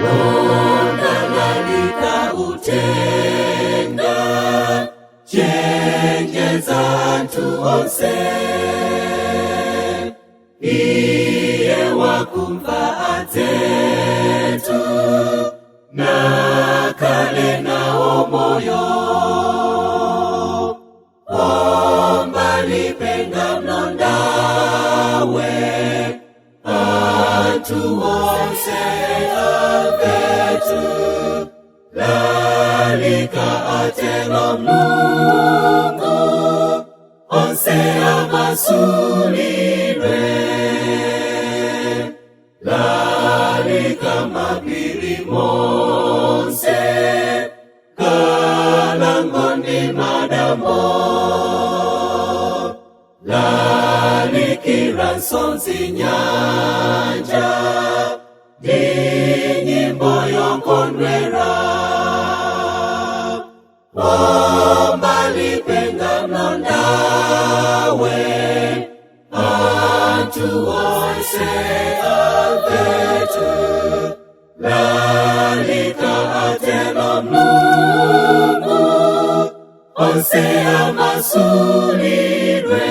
Mlonda lalika utenga, chenjeza anthu onse. Iye wakumva adzetu, nakhale nawo moyo. Omba lipenga mlondawe, anthu onse amvetu. Lalika atelo Mulungu, onse amasulidwe. Lalika mapiri monse, nkhalango ndi madambo. Lalikira nsonzi, nyanja, ndi nyimbo yokondwera. Omba lipenga mlondawe, anthu onse amvetu. Lalika atelo Mulungu, onse amasulidwe.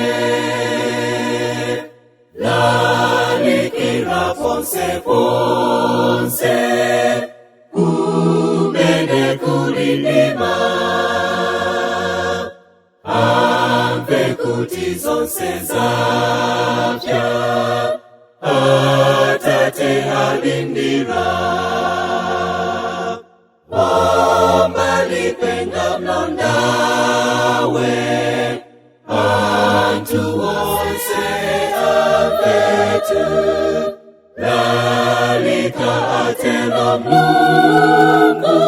Lalikira ponse ponse, kumene kuli mdima, amve kuti zonse zapsa, Atate alindira. Omba lipenga mlondawe, anthu onse amvetu. Lalika atelo Mulungu,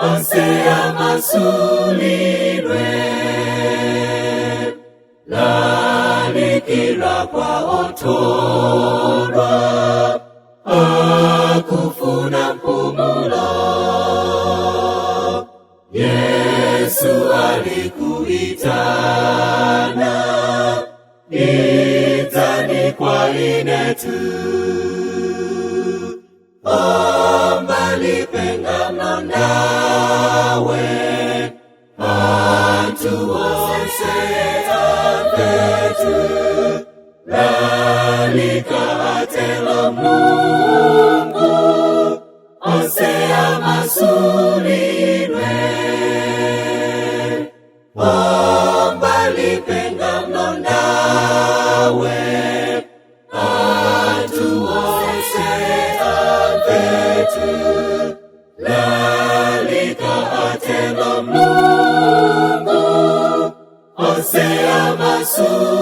onse amasulidwe. Lalikira kwa othodwa, akufuna mpumulo, Yesu alikuitana, idzani kwa inetu. Omba lipenga mlondawe, anthu onse amvetu. Lalika atelo Mulungu, onse amasulidwe. Omba lipenga mlondawe, anthu onse amvetu. Lalika atelo Mulungu, onse amasulidwe.